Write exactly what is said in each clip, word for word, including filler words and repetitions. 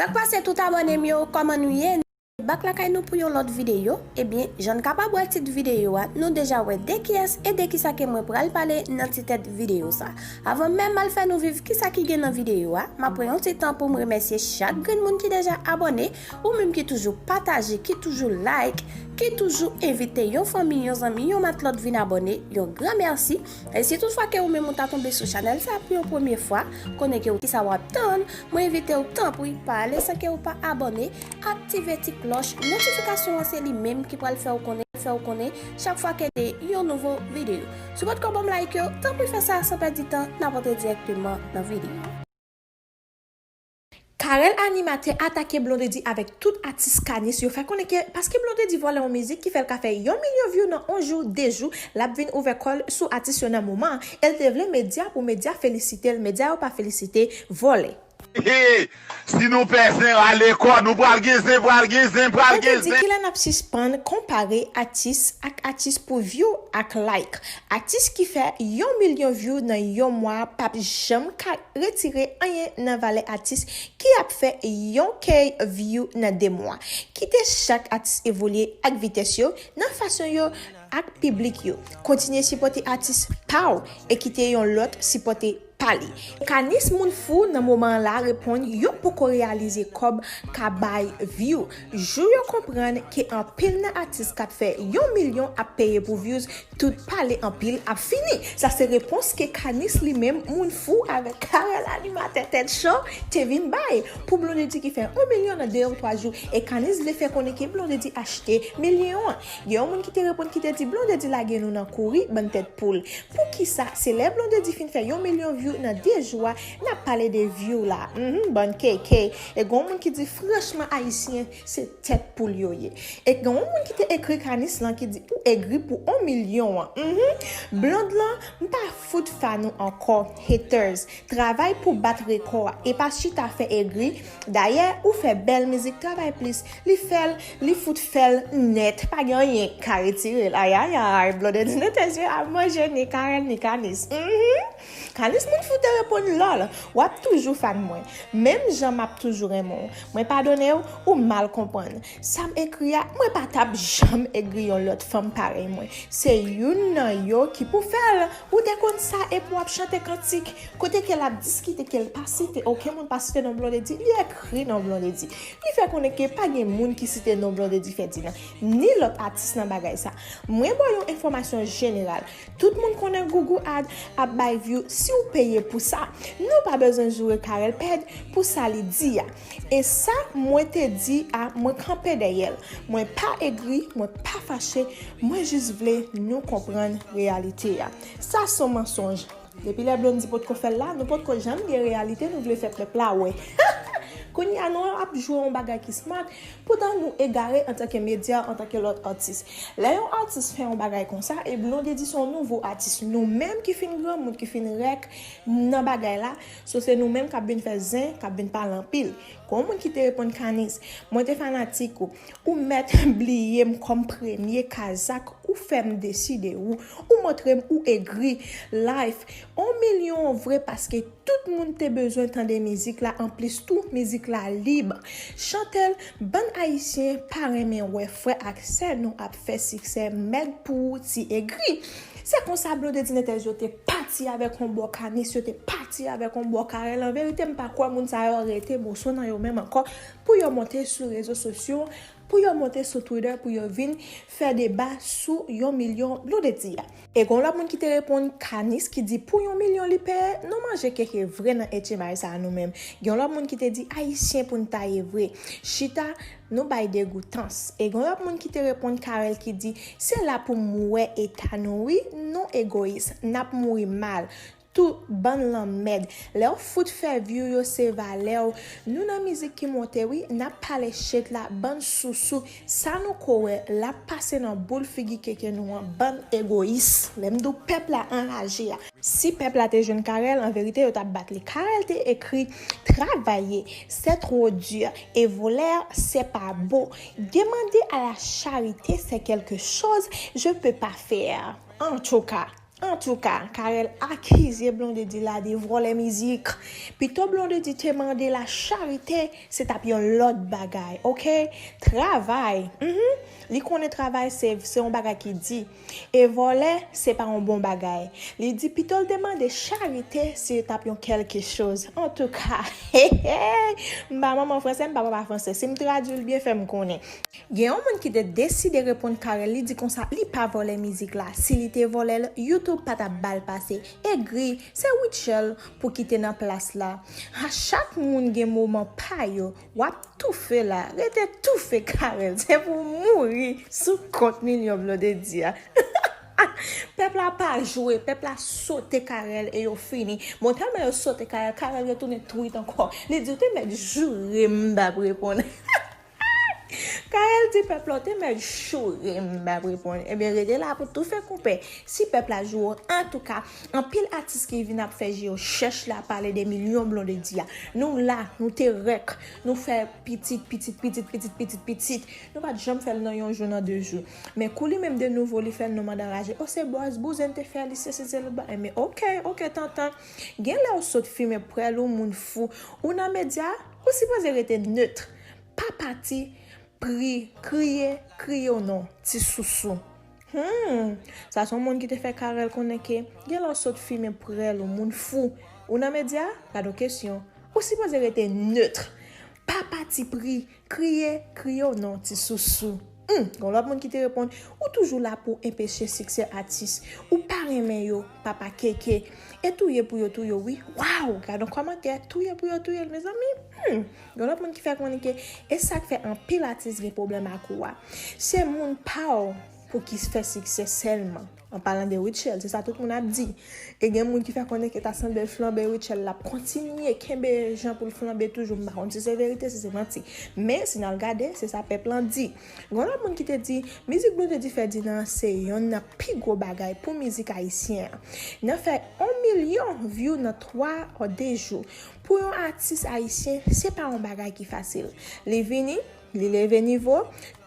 Sak pase tout abòne m yo, kòman nou ye? Bak lakay nou pou yon lòt videyo. Ebyen, jan n kapab wè tit videyo a, nou deja wè de kiyès e de kisa ke mwen pral pale nan ti tèt videyo sa. Avan menm m al fè nou viv kisa ki gen nan videyo a, m ap pran yon ti tan pou m remèsye chak grenn moun ki deja abòne, ou menm ki toujou pataje, ki toujou like, ki toujou envite yon fanmi, yon zanmi, yon matlòt vin abòne, yon gran mèsi. E si toutfwa ke ou menm ou ta tonbe sou chanèl sa pou yon premye fwa, konnen ke w kisa w ap tann, mwen envite w tanpri pa ale san ke w pa abòne, aktive ti klòch notifikasyon an, se li menm ki pral fè w konnen, fè w konnen chak fwa ke de yon nouvo videyo. Si w potko ban m like yo, tanpri fè sa san pèdi tan, n ap antre dirèkteman nan videyo. Carel animatè atake Blondedy avèk tout atis Kanis yo fè konnen ke paske Blondedy vòlè yon mizik ki fè l ka fè yon milyon view nan yon jou, de jou, l ap vin ouvè kò l sou atis yo nan moman an, e l te vle medya pou medya felisite l, medya yo pa felisite, vòlè. Si nou pè zen, rale kò, nou pral gen zen, pral gen zen, pral gen zen. Mwen te di kilè n ap sispann konpare atis ak atis pou view ak like. Atis ki fè yon milyon view nan yon mwa p ap janm ka retire anyen nan valè atis ki ap fè yon K view nan de mwa. Kite chak atis evolye ak vitès yo nan fason yo ak piblik yo. Kontinye sipòte atis pa w e kite yon lòt sipòte pa li. Kanis moun fou nan moman an la reponn yo poko reyalize kòb ka bay view. Jou yo konprann ke anpil nan atis k ap fè yon milyon ap peye pou views, tout pale anpil ap fini. Sa se repons ke Kanis li menm moun fou avèk Carel animatè tèt cho te vin bay pou Blondedy ki fè yon milyon nan de ou twa jou. E Kanis vle fè konnen ke Blondedy achte milyon an. Gen yon moun ki te reponn ki te di Blondedy lage nou nan kouri, bann tèt poul. Poukisa se lè Blondedy fin fè yon milyon view nan de jou a n ap pale de view la? Humm, bann keke. E gen yon moun ki di franchman ayisyen se tèt poul yo ye. E gen yon moun ki te ekri Kanis lan ki di ou egri pou yon milyon an. Humm. Blond lan, m pa fout fan ou ankò, haters. Travay pou bat rekò a, e pa chita fè egri. Dayè, ou fè bèl mizik, travay plis. Li fè l, li fout fè l nèt. Pa gen anyen k ka retire l. Ayayay, Blondedy nan tèt yo ap manje ni Carel ni Kanis. Humm. Kanis moun fou te reponn lòl, w ap toujou fan mwen. Menm jan m ap toujou renmen w. Mwen padone w, ou mal konprann. Sa m ekri a, mwen pa t ap janm egri yon lòt fanm parèy mwen. Se youn nan yo ki pou fè l. Ou te konn sa epi w ap chante kantik. Kote ke l ap diskite ke l pa site okenn moun, pa site non Blondedy, li ekri non Blondedy. Li fè konnen ke pa gen moun ki site non Blondedy Ferdinand, ni lòt atis nan bagay sa. Mwen ba w yon enfòmasyon jeneral. Tout moun konnen Gougou Ad ap bay view si w peye pou sa. Nou pa bezwen joure Carel pèd pou sa li di a. E sa mwen te di a, mwen kanpe dèyè l. Mwen pa egri, mwen pa fache, mwen jis vle nou konprann reyalite a. Sa s on mansonj. Depi lè Blondy potko fè l la, nou potko janm gen reyalite nou vle fè pèp la wè. Kounye a nou ap jwe yon bagay ki smart, poutan nou egare antanke medya, antanke lòt atis. Lè yon atis fè yon bagay konsa, e Blondedy se yon nouvo atis, nou menm ki fin granmoun, ki fin rèk nan bagay la, so se nou menm k ap vin fè zen, k ap vin pale anpil. Gon moun ki te reponn Kanis, mwen te fanatik ou, ou mèt bliye m kòm premye kazak, ou fè m deside ou, ou montre m ou egri, life, on milyon vre paske tout moun te bezwen tande mizik la, anplis tou mizik la lib. Chante l, bann ayisyen pa renmen wè frè ak sè nou ap fè siksè, mèd pou ou ti egri. Se konsa Blondedy Nètèz yo te pati avèk on bò Kanis, yo te pati avèk on bò Carel. Anverite, m pa kwè moun sa yo rete moso nan yo menm ankò pou yo monte sou rezo sosyo, pou yo monte sou Twitter, pou yo vin fè deba sou yon milyon Blondedy a. E gen yon lòt moun ki te reponn Kanis ki di pou yon milyon li peye, nou manje keke vre nan H M I sa a nou menm. Gen yon lòt moun ki te di ayisyen pou n ta ye vre. Chita, nou bay degoutans. E gen yon lòt moun ki te reponn Carel ki di se la pou m wè eta nou wi, nou egoyis, n ap mouri mal. Tou bann lanmèd. Lè w fout fè view yo se valè w. Nou nan mizik ki monte wi, n ap pale shit la, bann sousou. Sa nou ko wè, l ap pase nan boul figi keke nou an, bann egoyis. Lè m di w pèp la anraje a. Si pèp la te jwenn Carel, an verite yo t ap bat li. Carel te ekri travailler c'est trop dur et voler c'est pas beau. Demander à la charité c'est quelque chose je peux pas faire. Antouka. Antouka, Carel akize Blondedy la de vòlè mizik. Pito Blondedy te mande la charite, se t ap yon lòt bagay, oke? Travay, mhm. Li konnen travay se, se yon bagay ki di. E vòlè, se pa yon bon bagay. Li di pito l te mande charite, se t ap yon kèlke choz. Antouka, hey, hey, m pa manman franse, m pa papa franse. Si m tradui l byen, fè m konnen. Gen yon moun ki te deside reponn Carel, li di konsa, li pa vòlè mizik la. Si li te vòlè l, YouTube pa t ap ba l pase. Egri, se Rutshelle pou ki te nan plas la. A chak moun gen moman pa yo. W ap toufe la. Rete toufe, Carel. Se pou w mouri sou kont milyon Blondedy a. Pèp la pa jwe, pèp la sote Carel e yo fini. Bon, tèlman yo sote Carel, Carel retounen tweet ankò. Li di, "Ou te mèt joure m p ap reponn." Carel di pèp la, "Ou te mèt joure m p ap reponn." Ebyen, rete la pou toufe konpè. Si pèp la joure w, antouka, anpil atis ki vin ap fè je yo chèch la pale de milyon Blondedy a. Nou la, nou te rèk, nou fè pitit, pitit, pitit, pitit, pitit, pitit. Nou pa t janm fè l nan yon jou, nan de jou. Men kou li menm de nouvo, li fè l nan mandan raje. O, se bòz, bouzen te fè li, se, se, se lòt bagay. Men oke, oke, tantan. Gen lè w sot fimen prèl ou, moun fou. Ou nan medya, ou sipoze rete nèt. Pa pati, pri, kriye, kriye w non, ti sousou. Hmm, sa se yon moun ki te fè Carel konnen ke gen lè w sot fimen prèl ou, moun fou. Ou nan medya, gade yon kesyon. Ou sipoze rete nèt. Pa pati pri, kriye, kriye w non, ti sousou. Hmm, gen lòt moun ki te reponn, ou toujou la pou enpeche siksè atis. Ou pa renmen yo, papa keke. E touye pou yo touye w, wi. Waw, gade yon kòmantè, touye pou yo touye l, mezanmi. Hmm, gen lòt moun ki fè konnen ke e sa k fè anpil atis gen pwoblèm ak ou a. Se moun pa w pou ki fè siksè sèlman. An palan de Rutshelle, se sa tout moun ap di. E gen moun ki fè konnen ke ta sanble l flanbe Rutshelle, l ap kontinye kenbe jan pou l flanbe toujou. M pa konn si se verite, si se manti. Men, si n al gade, se sa pèp lan di. Gen lòt moun ki te di, mizik Blondedy fè di nan se yonn nan pi gwo bagay pou mizik ayisyen an. Nan fè yon milyon view nan twa a de jou. Pou yon atis ayisyen, se pa yon bagay ki fasil. Li vini, li leve nivo,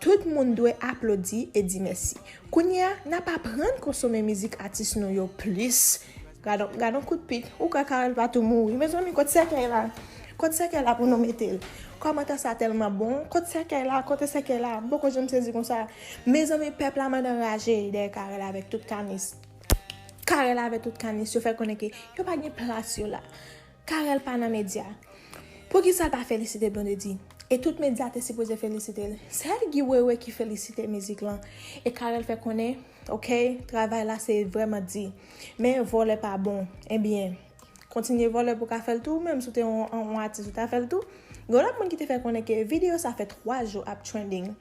tout moun dwe aplodi e di mèsi. Kounye a, n ap aprann konsome mizik atis nou yo plis. Gade yon, gade yon kout pik, ou kwè Carel pa tou mouri. Mezanmi, kot sèkèy la? Kot sèkèy la pou nou mete l? Kòmantè sa tèlman bon. Kot sèkèy la? Kote sèkèy la? M poko janm sezi konsa. Mezanmi, pèp la mandan raje dèyè Carel avèk tout kanis. Carel avèk tout kanis, yo fè konnen ke yo pa gen plas yo la. Carel pa nan medya. Poukisa l pa felisite Blondedy? E tout medya te sipoze felisite l. Sèl Guy Wewe ki felisite mizik lan. E Carel fè konnen, oke, travay la se vrèman di. Men vòlè pa bon. Ebyen, kontinye vòlè pou w ka fè l tou, menm si w te yon, yon atis, ou ta fè l tou. Gen lòt moun ki te fè konnen ke videyo sa fè twa jou ap trending.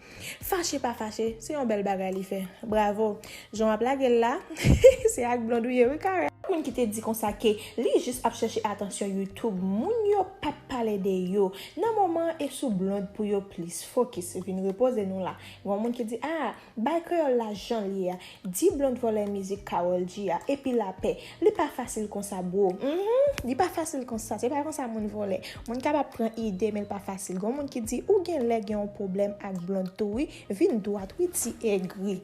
Fache pa fache, se yon bèl bagay li fè. Bravo. Jan w ap lage l la, se ak Blonde ou ye, wi, Carel. Moun ki te di konsa ke li jis ap chèche atansyon YouTube, moun yo p ap pale de yo. Nan moman e sou Blonde pou yo plis fokis, vin repoze nou la. Gen moun ki di, ah, bay kreyòl la jan l ye a. Di Blonde vòlè mizik Karol G a, epi lapè. Li pa fasil konsa, bro. Mhm, li pa fasil konsa. Se pa konsa moun vòlè. Moun kapab pran ide, men l pa fasil. Gen moun ki di, ou gen lè gen yon pwoblèm ak Blonde tou, wi. Vin dwat, wi, ti egri.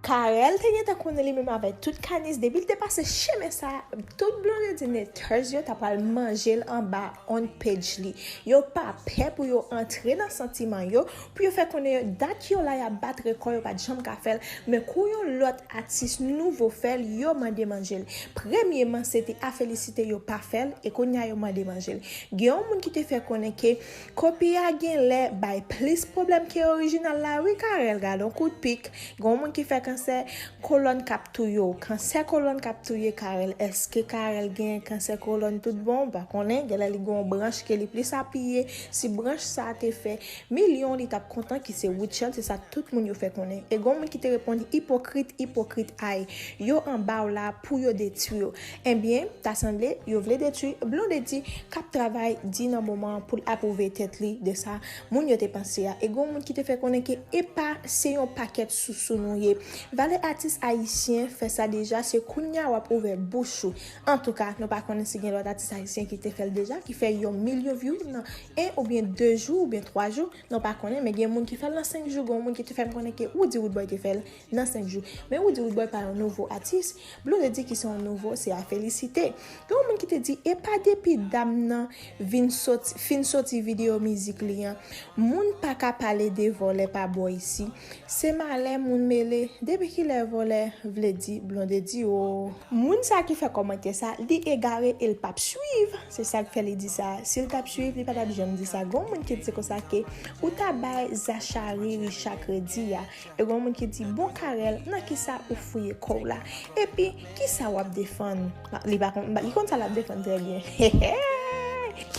Carel te gentan konnen li menm avèk tout kanis, depi l te pase chemen sa, tout Blondedy haters yo ta pral manje l anba on page li. Yo pa pè pou yo antre nan santiman yo, pou yo fè konnen dat yo la y ap bat rekò, yo pa t janm ka fè l, men kou yon lòt atis nouvo fè l, yo mande manje l. Premyeman, se te a felisite yo pa fè l, e kounye a yo mande manje l. Gen yon moun ki te fè konnen ke kopi a gen lè bay plis pwoblèm ke orijinal la, wi, Carel, gade yon kout pik. Gen yon moun ki fè kansè kolòn k ap touye w. Kansè kolòn k ap touye Carel. Èske Carel gen kansè kolòn tout bon? M pa konnen. Genlè li gen yon branch ke li plis apiye. Si branch sa a te fè milyon, li t ap kontan, ki se Rutshelle, se sa tout moun yo fè konnen. E gen yon moun ki te reponn, ipokrit, ipokrit, ay. Yo anba w la pou yo detwi w. Ebyen, ta sanble yo vle detwi Blondedy k ap travay di nan moman an pou l apwouve tèt li de sa moun yo te panse a. E gen yon moun ki te fè konnen ke epa se yon pakèt sousou nou ye. Valè atis ayisyen fè sa deja, se kounya w ap ouvè bouch ou. Antouka, nou pa konnen si gen lòt atis ayisyen ki te fè l deja, ki fè yon milyon view nan en oubyen de jou oubyen twa jou, nou pa konnen, men gen moun ki fè l nan senk jou, gen moun ki te fè m konnen ke Roody Roodboy te fè l nan senk jou. Men Roody Roodboy pa yon nouvo atis, Blondedy ki se yon nouvo, se a felisite. Gen yon moun ki te di, e pa depi dam nan vin soti, fin soti videyo mizik li an, moun pa ka pale de vòlè pa bò isi. Se malè moun mele, depi kilè vòlè vle di Blondedy o. Moun sa ki fè kòmantè sa, li egare e l p ap swiv. Se sa k fè li di sa. Si l t ap swiv, li pa t ap janm di sa. Gen yon moun ki di konsa ke ou ta bay Zachary Richard kredi a. E gen yon moun ki di, bon Carel, nan kisa ou fouye kò w la? Epi, kisa w ap defann? Li pa konn, li konn sa l ap defann trè byen.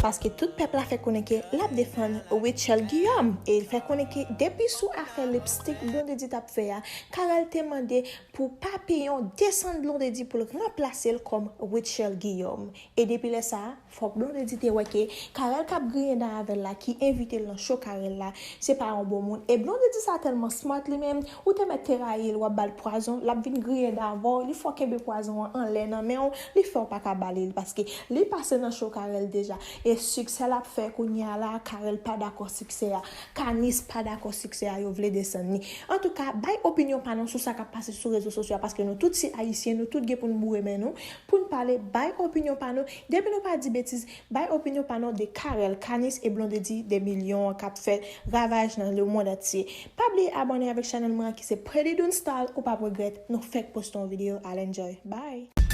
Paske tout pèp la fè konnen ke l ap defann Rutshelle Guillaume. E l fè konnen ke depi sou afè lipstick Blondedy t ap fè a, Carel te mande pou Papillon desann Blondedy pou l ranplase l kòm Rutshelle Guillaume. E depi lè sa a, fòk Blondedy te wè ke Carel k ap griyen dan avè l la ki envite l nan show Carel la, se pa yon bon moun. E Blondedy sa tèlman smart li menm, ou te mèt te rayi l, w ap ba l pwazon, l ap vin griyen dan avè w, li fè w kenbe pwazon an anlè nan men w, li fè w pa ka bale l, paske li pase nan show Carel deja. E siksè l ap fè kounye a la, Carel pa dakò siksè a, Kanis pa dakò siksè a, yo vle desann li. Antouka, bay opinyon pa nou sou sa k ap pase sou rezo sosyo a, paske nou tout se ayisyen, nou tout gen pou n boure men nou, pou n pale, bay opinyon pa nou. Depi nou pa di betiz, bay opinyon pa nou de Carel, Kanis e Blondedy, de milyon an k ap fè ravaj nan lemonn antye. Pa bliye abòne avèk chanèl mwen an ki se Pretty Doon Style, ou p ap regrèt, nou fèk poste yon videyo, al enjoy. Bye!